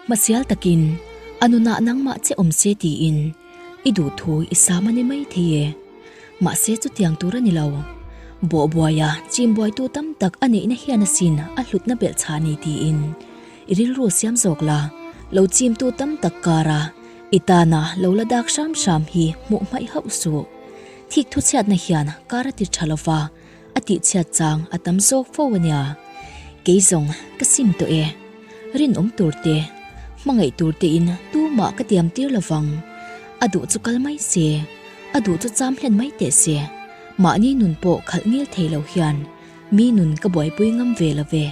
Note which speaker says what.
Speaker 1: Hmasial takin a nunah nangmah che awm se tiin i duhthu i sam a ni mai thei e. Mahse chutiang tur a ni lo. Bawhbuaia chimbuaitu tam tak a neihna hian asin a hlutna belh chhah ni tiin i rilru siam zawk la, lo chimtu tam tak kara i tana lo la dak hram hram hi hmuh hmaih hauh suh. Thik thuchhiatna hian kar a ti tha lova, a tihchhiat chang a tam zawk fo a nia. Kei zawng ka sim tawh e. Rinawm tur te, hmangaih tur tein tumah ka tiam tir lovang. A duh chu kal mai se, a duh chu cham hlen mai teh se. Mahni nun pawh khalh ngil thei lo hian mi nun ka buaipui ngam ve lo ve.